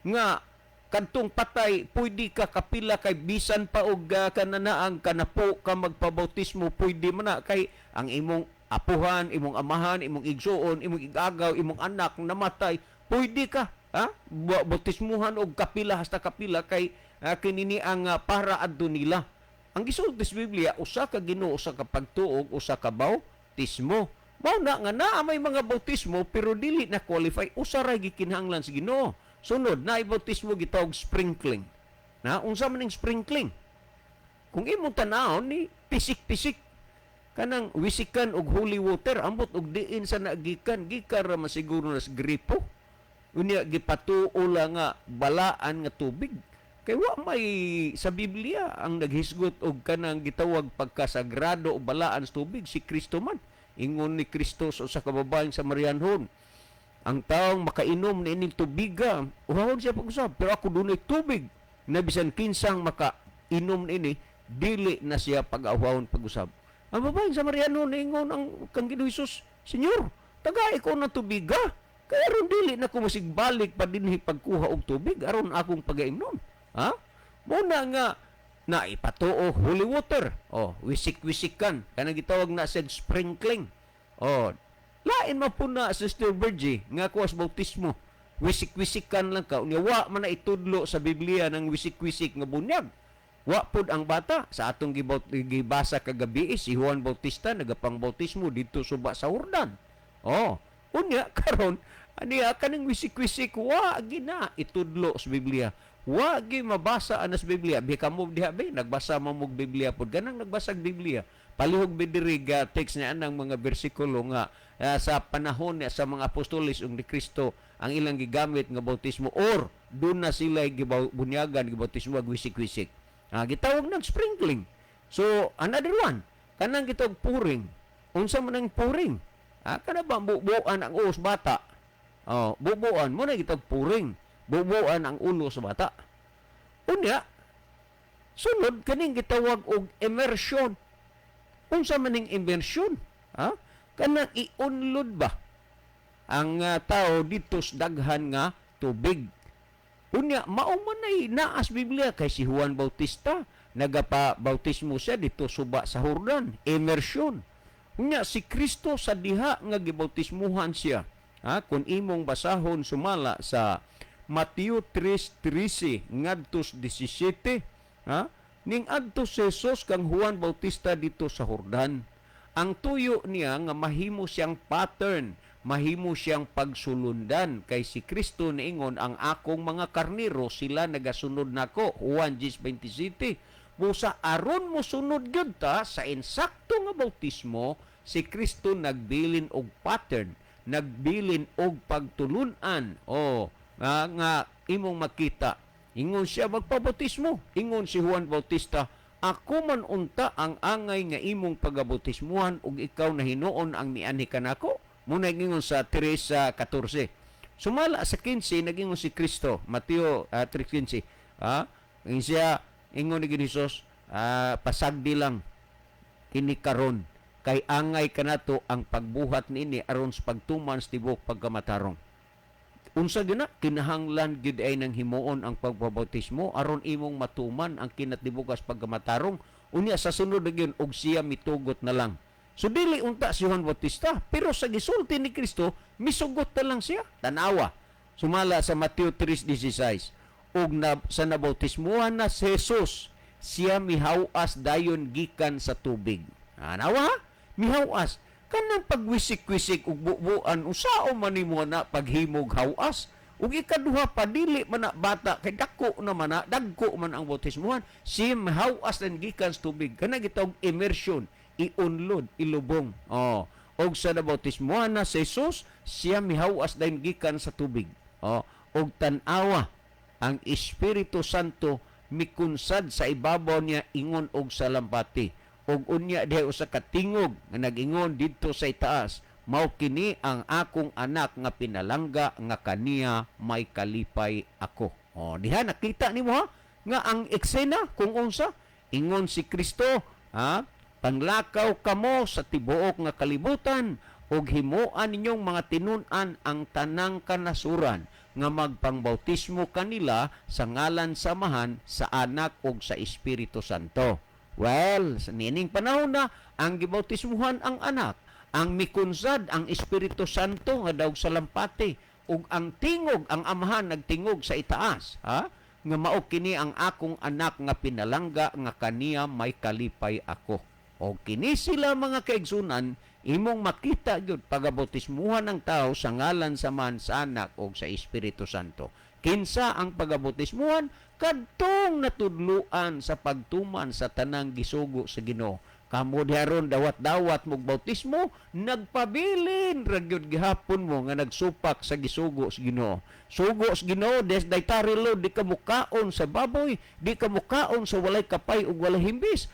S1: nga kadtong patay pwede ka kapila, kay bisan pa og kananaang kanapo ka magpabautismo, pwede man na, kay ang imong apuhan, imong amahan, imong igsuon, imong igagaw, imong anak namatay, pwede ka ha bautismuhan og kapila hasta kapila, kay kinini ang para adto nila. Ang gisulti sa Biblia, usa ka Ginoo, usa ka pagtuo, usa ka bautismo. Mao na nga naa may mga bautismo pero dili na qualify, usa ra gikinahanglan sa Ginoo. Sunod, naay bautismo gitawag sprinkling. Na unsa man ning sprinkling? Kung imong tan-awon ni pisik-pisik, kanang wisikan og holy water, ambot og diin sa nagikan, gikan ra masiguro na sa gripo. Unya gipatuo lang nga balaan nga tubig. Kay wa may sa Biblia ang naghisgot og kanang gitawag pagkasagrado o balaan sa tubig, si Kristo man. Ingon ni Kristo sa usa ka babaeng Samarianhon, ang taong makainom niining tubiga, uhawon siya pag-usab, pero ako dunay tubig na bisan kinsang makainom niini, dili na siya pag-ahawon pag-usab. Ang babaeng Samarianhon ingon ang kang Ginoo Hesus, "Senyor, tagai ko ng tubiga, kay aron dili na ko masigbalik pa dinhi pagkuha og tubig aron akong pagaimnon." Ha? Muna nga na ipatuo holy water. Oh, wisik-wisikan. Kanang gitawag na sa sprinkling. Oh, lain man po na, Sister Virgie, nga kuwas bautismo. Wisik-wisikan lang ka. Unya wa man na itudlo sa Biblia ng wisik-wisik nga bunyag. Wa pud ang bata sa atong gibasa kagabi, si Juan Bautista nagapangbautismo didto suba sa Jordan. Oh, unya karon aniya kaning wisik-wisik, wa gina itudlo sa Biblia. Wa gi mabasa anas Biblia. Bi kamo diha be nagbasa man mo og Biblia pud, ganang nagbasa og Biblia. Palihog bi diri ga text niya anang mga bersikulo nga sa panahon niya sa mga apostoles ug ni Kristo ang ilang gigamit nga bautismo or doon na sila gibunyagan, gibautismo ag wisik-wisik. Gitawag nag sprinkling. So another one, kanang gitawag pouring. Unsa man ang pouring? Kana ba bubuan ang uos bata? Oh, bubuan mo na gitawag pouring. Bubuan ang ulo sa bata. Unya, sunod kaning gitawag og immersion. Unsa man ning immersion? Ha? Kanang iunlod ba ang tao dito sa daghan nga tubig. Unya, mao man ay naas Biblia kay si Juan Bautista nagapa-bautismo siya dito suba sa Jordan, immersion. Unya si Kristo sa diha nga gibautismuhan siya. Ha, kung imong basahon sumala sa Mateo 3:13 ngadto 17, ha, ning adto si Jesus kang Juan Bautista dito sa Jordan. Ang tuyo niya nga mahimo siyang pattern, mahimo siyang pagsulundan kay si Kristo niingon, "Ang akong mga karniro sila nagasunod nako," Juan 10:27. Busa aron mo sunod gyud ta sa insakto nga bautismo, si Kristo nagbilin og pattern, nagbilin og pagtulun-an o nga imong makita. Ingon siya magpabautismo, ingon si Juan Bautista, "Ako man unta ang angay nga imong pagabautismuhan ug ikaw na hinuon ang mianhi kanako?" Muna ingon sa 3:14. Sumala sa 15, nagingon si Kristo, Mateo 3:15. Ingon siya, ingon ni Jesus, "Pasagdi lang kini karon kay angay kanato ang pagbuhat niini aron sa pagtuman sa tibuok pagkamatarong." Unsa gina kinahanglan gid ay nang himuon ang pagbabautismo aron imong matuman ang kinatibukas pagkamatarong. Unya sa sunod na gyud, og siya mitugot na lang. So dili unta si Juan Bautista, pero sa gisulti ni Kristo misugot na lang siya. Tanawa sumala sa Mateo 3:16, og na, sa nabautismuhan na si Jesus, siya mihawas dayon gikan sa tubig. Anawa ha? Mihawas. Kanang pagwisik-wisik ug bubuan, usao man nimo na paghimog hawas? Ug ikaduha pa, dili man na bata kay dako na man na, dagko man ang bautismuhan. Siya mihawas dan gikan sa tubig. Kana gitawag immersion, iunlod, ilubong. Oh. Og sa nabautismuhan na si Jesus, siya mihawas dayon gikan sa tubig. Oh. Og tan-awa, ang Espiritu Santo mikunsad sa ibabaw niya ingon og salampati. Ug unya diha usa ka tingog nga nag-ingon didto sa itaas, "Mao kini ang akong anak nga pinalangga nga kaniya may kalipay ako." Oh, diha nakita nimo ha nga ang eksena kung unsa ingon si Kristo, ha, "Panglakaw kamo sa tibuok nga kalibutan ug himuan ninyong mga tinun-an ang tanang kanasuran nga magpangbautismo kanila sa ngalan sa Amahan, sa Anak ug sa Espiritu Santo." Well, sa niining panahon na ang gibautismuhan ang anak, ang mikunsad ang Espiritu Santo nga daw sa lampati, ug ang tingog ang Amahan nagtingog sa itaas, ha, nga "Mao kini ang akong anak nga pinalangga nga kaniya may kalipay ako." O kini sila, mga kaigsunan, imong makita gyud pagabautismuhan ng tao sa ngalan sa Amahan, sa Anak ug sa Espiritu Santo. Kinsa ang pagabautismuhan? Kadtong natudluan sa pagtuman sa tanang gisugo sa Ginoo. Kamo diharon dawat-dawat mog bautismo, nagpabilin ra gyud gihapon mo nga nagsupak sa gisugo sa Ginoo. Sugo sa Ginoo des dietary law, di ka mukaon sa baboy, di ka mukaon sa walay kapay ug walay himbis.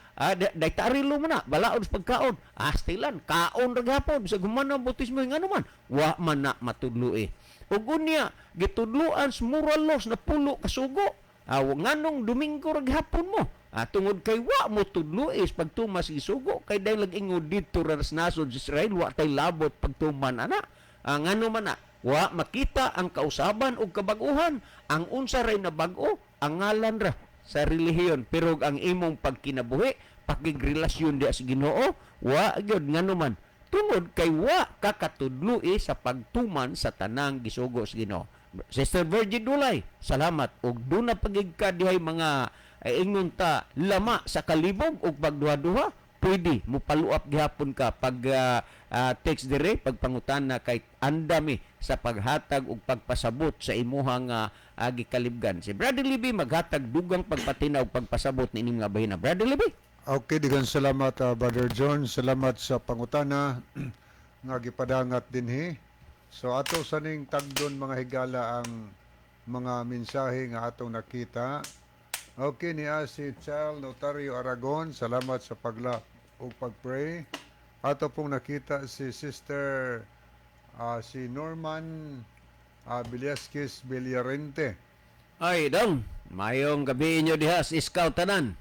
S1: Dietary law man na, balaod sa pagkaon. Astilan, kaon ra gihapon sa human ang bautismo, ngano man wa man na matudlo eh. Ug unya gitudloan sa moral laws na 10 ka sugo. Nganong Domingo ra gihapon mo? Tungod kay wa mo tudlo is pagtumas gisugo kay dahil nag-ingon didto ra sa nasod sa Israel, wa tay labot pagtuman ana. Ngano man na wa makita ang kausaban ug kabag-uhan. Ang unsa ray nabag-o, ang ngalan ra sa relihiyon, pero ang imong pagkinabuhi, pakigrelasyon diha sa Ginoo, wa gyud. Ngano man? Tungod kay wa ka katudloi sa pagtuman sa tanang gisugo sa Ginoo. Sister Virgin Dulay, salamat ug duna pagig ka dihay mga Ay ingon ta lama sa kalibog ug pagduha-duha, pwede mo follow up gihapon ka pag text dire, pagpangutana, kay andami sa paghatag ug pagpasabot sa imuhang gikalibgan. Si Brother Libby maghatag dugang pagpatina ug pagpasabot niining mga bahina. Brother Libby.
S2: Okay, digan salamat, Brother John. Salamat sa pangutana nga gipadangat dinhi. So ato sa ning tagdon, mga higala, ang mga mensahe nga atong nakita. Okay, niya si Charles Notario Aragon, salamat sa pagla ug pagpray. Ato pong nakita si Sister si Norman Bilyasquez Villarente.
S1: Ay dong, mayong gabi inyo diha sa Scout tanan.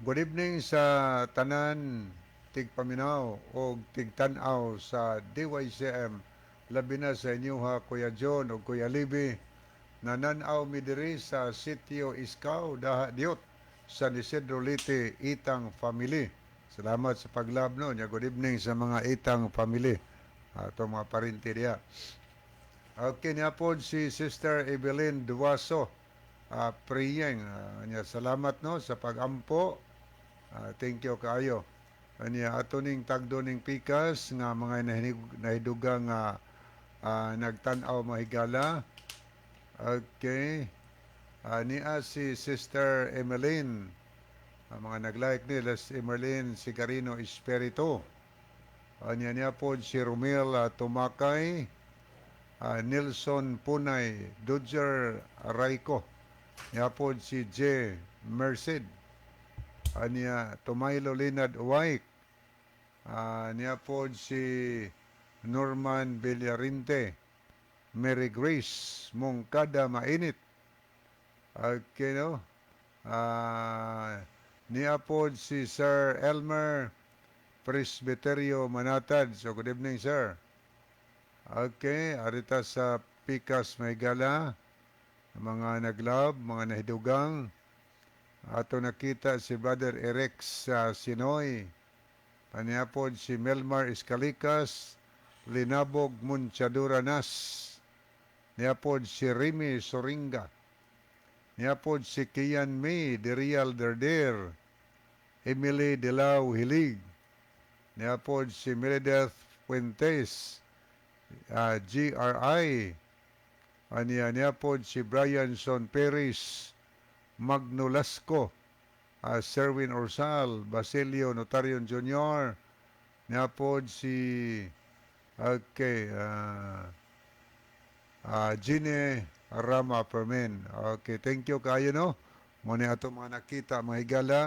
S2: Good evening sa tanan tigpaminaw o tigtan-aw sa DYCM, labi na sa inyo ha, Kuya John o Kuya Libby. Nanan-aw mi diri sa Sitio Iskaw, Daha Diot, San Isidro, Leyte, Itang family. Salamat sa paglab no. Nya good evening sa mga Itang family. Ato mga parinti diha. Okay, niya po si Sister Evelyn Duaso Priyeng. Nya salamat no sa pagampo. Thank you kaayo. Anya ato ning tagdo ning pikas nga mga nahidugang nga nagtan-aw, mahigala. Okay. Niya si Sister Emeline. Ang mga nag-like ni Les Emeline Sigarino Espiritu. Anya niya po si Romel Tumakay, Nelson Punay, Dodger Rayco. Niya po si J. Merced. Anya Tumaylo Linad Uwayk. Niya po si Norman Villarinte. Mary Grace Mongkada Mainit. Okay, no? Niya po si Sir Elmer Presbiterio Manatad. So, good evening, sir. Okay, arita sa Pikas Maygala, mga naglab, mga nahidugang. Ato nakita si Brother Erex sa Sinoy. Panyapod si Melmar Escalicas, Linabog Munchadura Nas. Niyapod si Remy Soringa. Niyapod si Kian May de Real Derder. Emily Delao Hilig. Niyapod si Meredith Fuentes, GRI. Aniya niyapod si Brian Son Perez, Magnolasco, Serwin Orsal, Basilio Notarion Jr. Niyapod si okay, Gine Rama Permen. Okay, thank you kayo no. Mo ni ato mga nakita, mga higala,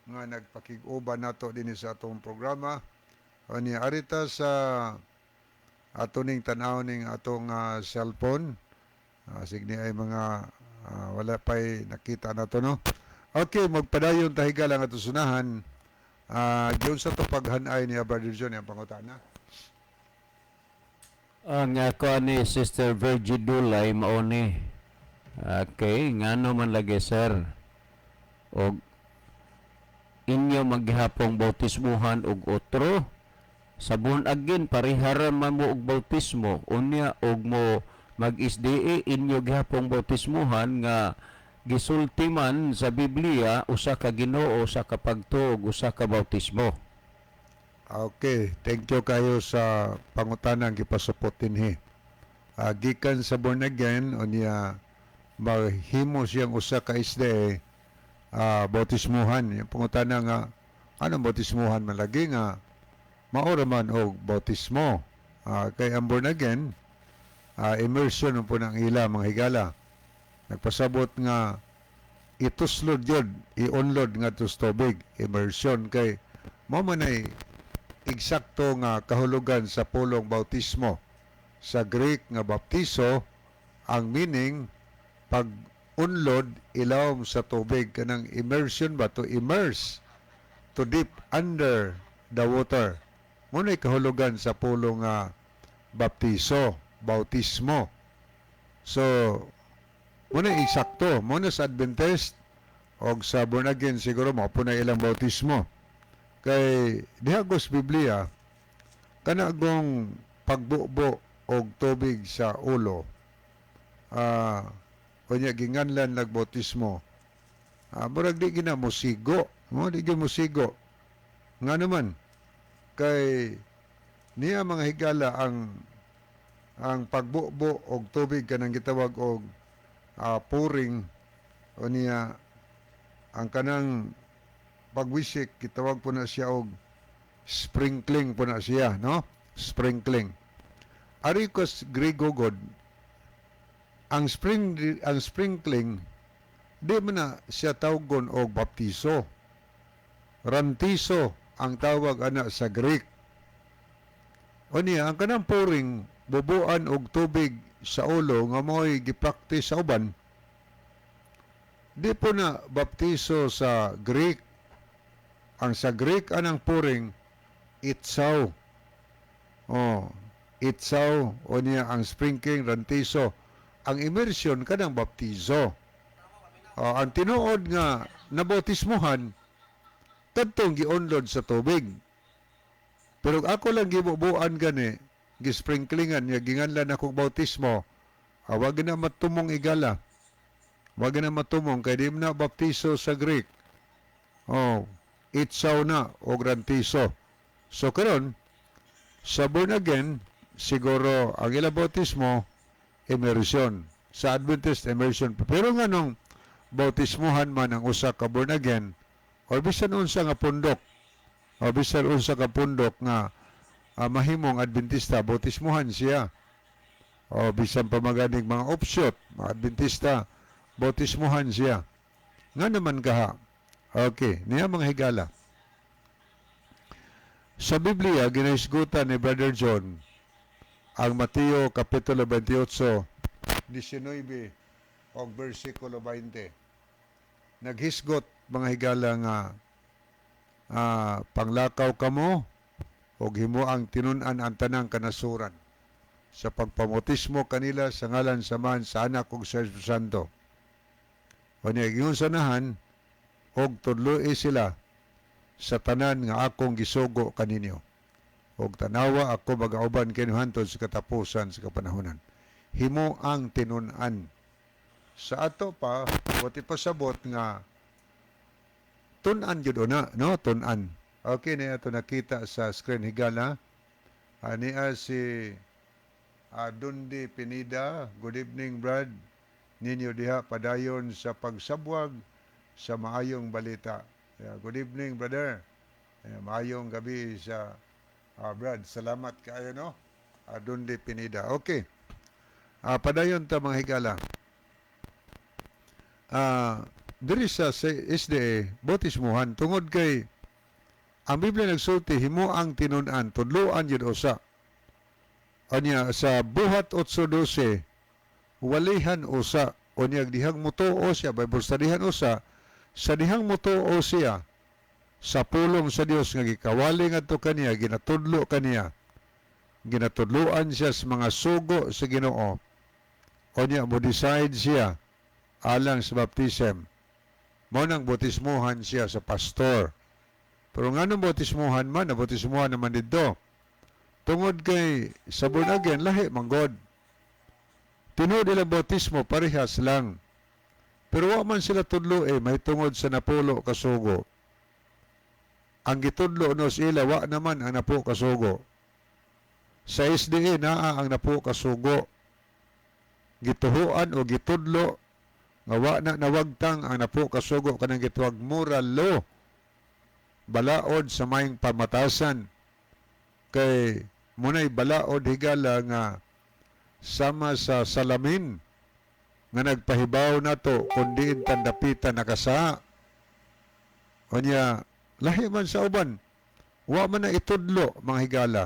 S2: nga nagpakig-uban nato dinhi sa atong programa. Ani arita sa ato ning tan-aw ning atong cellphone. Signi ay mga wala pa'y nakita nato no. Okay, magpadayon ta, higala, ang ato sunahan. Diyon sa to paghanay ni Brother John ang pangutana.
S1: Ang ako ni Sister Virgie Dulay mao ni. Okay, ngano man lagi, sir? Og inyo maghapong bautismuhan og otro sa born again, parehara man mo og bautismo. Unya og mo mag SDA, inyo gihapong bautismuhan nga gisulti man sa Biblia, usa ka Ginoo, usa ka pagtuo, usa ka bautismo.
S2: Okay, thank you kayo sa pangutanang gipasupot dinhi. Gikan sa born again, unya mahimo siyang usa ka SDA, bautismuhan. Yung pangutana nga anong bautismuhan man lagi nga maura man og bautismo. Kay ang born again, immersion po ng ila, mga higala. Nagpasabot nga ituslod yun, i-unlod nga sa tubig, immersion, kay mo man ay eksakto nga kahulugan sa pulong bautismo. Sa Greek nga baptizo, ang meaning pag unlod ilawom sa tubig, kanang immersion ba, to immerse, to dip under the water. Mo na'y kahulugan sa pulong nga baptizo, bautismo. So, mo na eksakto, mo na sa Adventist og sa born again siguro mo po na ilang bautismo. Kay diha sa Biblia, kana gong pagbubo og tubig sa ulo, unya ginganlan nagbautismo. Murag di gina musigo, no? Di gyud musigo. Nga naman kay niya, mga higala, ang pagbubo og tubig, kanang gitawag og pouring, o niya ang kanang pagwisik, gitawag po na siya og sprinkling po na siya, no? Sprinkling. Ari ko sa Griego god, ang sprinkling di man na siya tawgon og baptiso. Rantizo ang tawag ana sa Greek. O niya, ang kanang pouring, bubuan og tubig sa ulo nga mo'y gipractice sa uban, di po na baptiso sa Greek. Ang sa Greek anang pouring, itsaw. Oh, itsaw. O niya ang sprinkling, rantizo. Ang immersion, kanang baptizo. Oh, ang tinuod nga nabautismuhan, kadtong giunlod sa tubig. Pero ako lang gibubuan gani, gisprinklingan niya, ginganlan akong bautismo, wag na matumong, igala. Wag na matumong, kay di na baptiso sa Greek. Oh, itsaw na o rantizo. So karon sa born again, siguro ang ilang bautismo, immersion. Sa Adventist, immersion. Pero nga nung bautismuhan man ang usa ka born again, or bisan unsa nga pundok, o bisan unsa ka pundok nga mahimong Adventista, bautismuhan siya. O bisan pa maganing mga offshoot, mga Adventista, bautismuhan siya. Nga naman kaha? Okay, niya, mga higala. Sa Biblia, ginahisgutan ni Brother John ang Mateo Kapitulo 28, 19 o versikulo 20. Naghisgot, mga higala, nga panglakaw kamo og himoang tinun-an ang tanang kanasuran sa pagpabautismo kanila sa ngalan sa Amahan, sa Anak ug sa Espiritu Santo. O niya ingon sanahan, og tudloi sila sa tanan nga akong gisugo kaninyo. Og tanawa, ako magauban kinyo hantod sa katapusan sa kapanahonan. Himo ang tinun-an. Sa ato pa, buot ipasabot nga tun-an gyud una, no? Tun-an. Okay na ato nakita sa screen, higala. Ania si Dundi Pinida. Good evening, Brad. Ninyo diha, padayon sa pagsabwag sa maayong balita. Yeah, good evening, brother. Yeah, maayong gabi sa Brad. Salamat kaayo, no? Dundi Pinida. Okay. Padayon ta, mga higala. Diri sa SDA, bautismuhan tungod kay ang Biblia nagsulti himo ang tinun-an, tudloan yun usa. Anya sa Buhat 8:12, walihan usa. Unya dihang mutuo siya, Bible studyhan usa, sa dihang mutuo siya sa pulong sa Dios nga gikawali ngadto kaniya, ginatudlo kaniya, ginatudloan siya sa mga sugo sa Ginoo. Unya mo decide siya alang sa baptism. Mao nang bautismuhan siya sa pastor. Pero nganong bautismuhan man, nabautismuhan naman didto? Tungod kay sa born again, lahi man god. Tinuod ilang bautismo parehas lang. Pero wa man sila tudlo eh, mahitungod sa napulo kasugo. Ang gitudlo no sila, wa naman ang napo kasugo. Sa SDA naa ang napo kasugo. Gituhuan o gitudlo nga wa na nawagtang ang napo kasugo, kanang gitawag moral law. Balaod sa maayong pamatasan. Kay munay balaod, higala, nga sama sa salamin nga nagpahibaw nato kung diin tandapitan nakasa. Unya, lahi man sa uban. Wa man na itudlo, mga higala.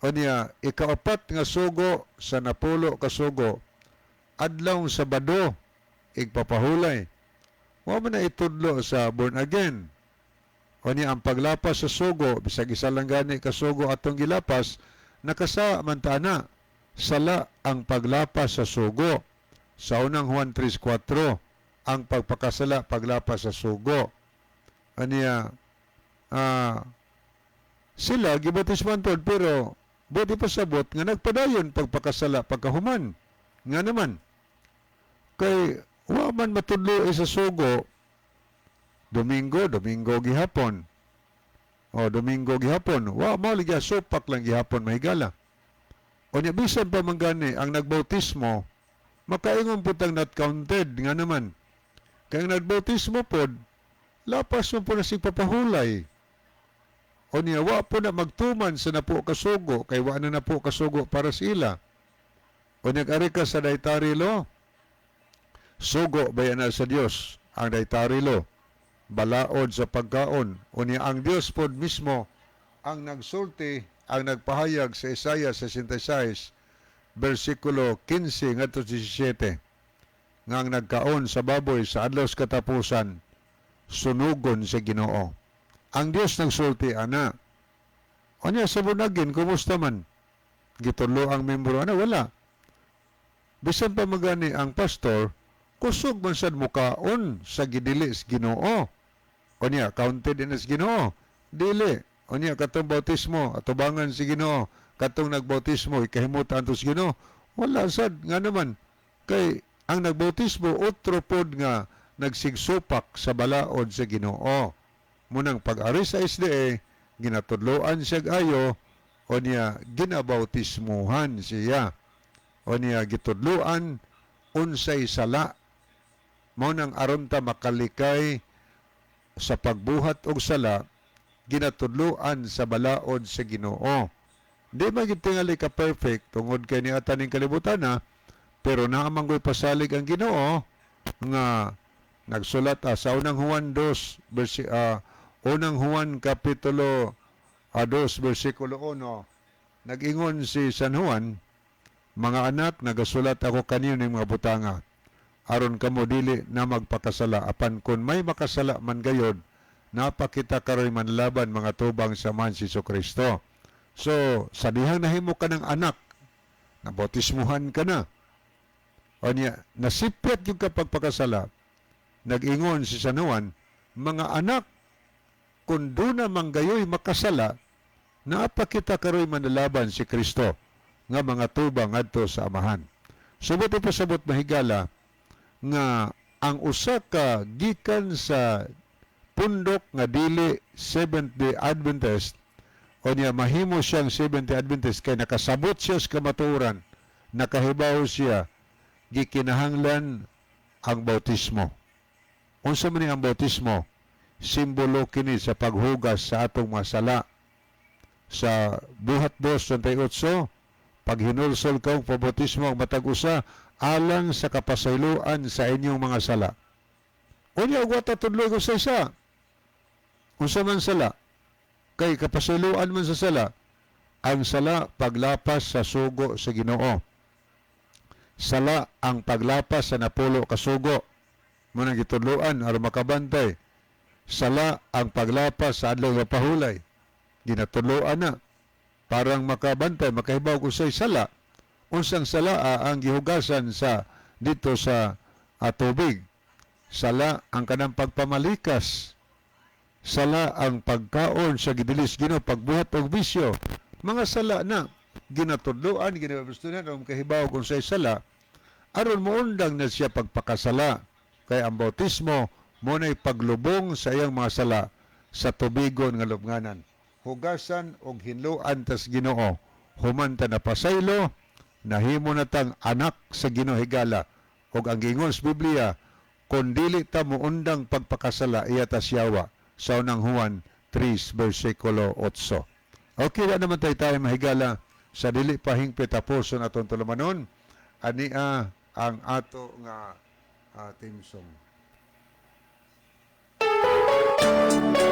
S2: Unya, ikaapat nga sugo sa napulo kasugo, adlaw Sabado, igpapahulay. Wa man na itudlo sa born again. Unya, ang paglapas sa sugo, bisag isa lang gani ka sugo atong gilapas, nakasa man ta na. Sala ang paglapas sa sugo. Sa Unang Juan 3:4, ang pagpakasala, paglapas sa sugo. Aniya, sila gibautismuhan tod, pero buot ipasabot nga nagpadayon pagpakasala pagkahuman. Nga naman, kay Wa man matudlo sa sugo. Domingo, Domingo gihapon. O Domingo gihapon. Wa mao lagi, supak lang gihapon, mahigala. O nya bisan pa man gani ang nagbautismo, makaingon pud tang not counted nga naman. Kay ang nagbautismo pod, lapas mo po na sig papahulay. O niya, wa po na magtuman sa napo kasugo, kay wa na napo kasugo para sa ila. O niya, ari ka sa dietary law, sugo ba na sa Dios ang dietary law? Balaod sa pagkaon. O niya, ang Dios pod mismo ang nagsulti, ang nagpahayag sa Isaiah 66, versikulo 15 ngadto 17, nga ang nagkaon sa baboy sa adlaw sa katapusan, sunugon sa Ginoo. Ang Dios nagsulti ana. O niya, sa born again, kumusta man? Gitudlo ang membro ana? Wala. Bisan pa magani ang pastor, kusog man sad mukaon sa gidili sa Ginoo. O niya, counted in as Ginoo? Dili. O niya, katong bautismo, atubangan si Ginoo, katong nagbautismo, ikahimutan to sa Ginoo? Wala sad nga naman. Kay ang nagbautismo, otro pod nga nagsigsupak sa balaod sa Ginoo. Munang pag-ari sa SDA, ginatudloan siya ayo, o niya ginabautismuhan siya. O niya gitudloan unsay sala. Mao nang aron ta makalikay sa pagbuhat og sala, ginatudloan sa balaod sa Ginoo. Di man gid tingali ka perfect tungod kay ni ning kalibutan na, pero naa man goy pasalig ang Ginoo nga nagsulat sa Unang Juan 2 Unang Juan kapitulo 2 bersikulo 1. Nag-ingon si San Juan, "Mga anak, nagasulat ako kaninyo ning mga butanga aron kamo dili na magpakasala. Apan kung may makasala man gayod, napakita karoy manlaban mga tubang sa man si Kristo." So sa dihang nahimo ka ng anak, nabautismuhan ka na, o niya nasipyat yung kapag pagkasala, nag-ingon si San Juan, "Mga anak, kung duna man gayoy makasala, napakita karoy manlaban si Kristo nga mga tubang ngadto sa Amahan." Subot ipasabot, mahigala, nga ang usa ka gikan sa pundok nga dili Seventh Day Adventist, o niya mahimo siyang Seventh Day Adventist kay nakasabot siya sa kamatuoran, nakahibaw siya, gikinahanglan ang bautismo. Unsa man ni ang bautismo? Simbolo kini sa paghugas sa atong mga sala. Sa Buhat 2:38, "Paghinulsol ka og pabautismo ang matag usa alang sa kapasayloan sa inyong mga sala." Unya ug wa ta tudloy ko sa isa. Unsa man sala? Kay kapasayloan man sa sala. Ang sala, paglapas sa sugo sa Ginoo. Sala ang paglapas sa napulo ka sugo. Mo nang gitudloan aron makabantay. Sala ang paglapas sa adlaw nga pahulay. Ginatudloan na parang makabantay, makahibaw kung sa'y sala. Unsang sala ang gihugasan sa dito sa tubig? Sala ang kanang pagpamalikas. Sala ang pagkaon sa gidilis Ginoo, pagbuhat og bisyo. Mga sala na ginatudloan, ginabastunan ang kahibaw kung sa'y sala aron moundang na siya pagpakasala, kay ang bautismo mo na'y paglubong sa iyang mga sala sa tubigon nga lubnganan. Hugasan og hinloan tas Ginoo. Human ta napasaylo, nahimo na tang anak sa Ginoo, higala. Ug ang giingon sa Biblia, kung dili ta moundang pagpakasala, iya ta siyawa, sa Unang Juan 3 versikulo 8. Okay, wa naman tayo tayo, mahigala, sa dili pa hingpit tapuson atong tulumanon. Ania ang ato nga theme song.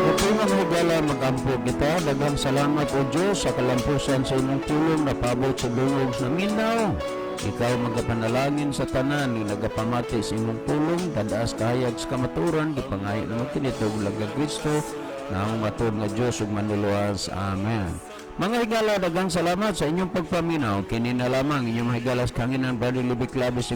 S1: Okay, mga higala, mag-ampo kita. Daghang salamat o Diyos sa kalampusan sa imong pulong napabot sa dungog sa Mindanao. Ikaw magapanalangin sa tanan nga nagapamati sa imong pulong, dadaas kahayag sa kamaturan, gipangayo namo kini bulag Kristo na ang matuod nga Diyos ug manluluwas. Amen. Mga higala, daghang salamat sa inyong pagpaminaw. Kini na lamang inyong mahigala sa kanginan, Brother Lubic Clavis.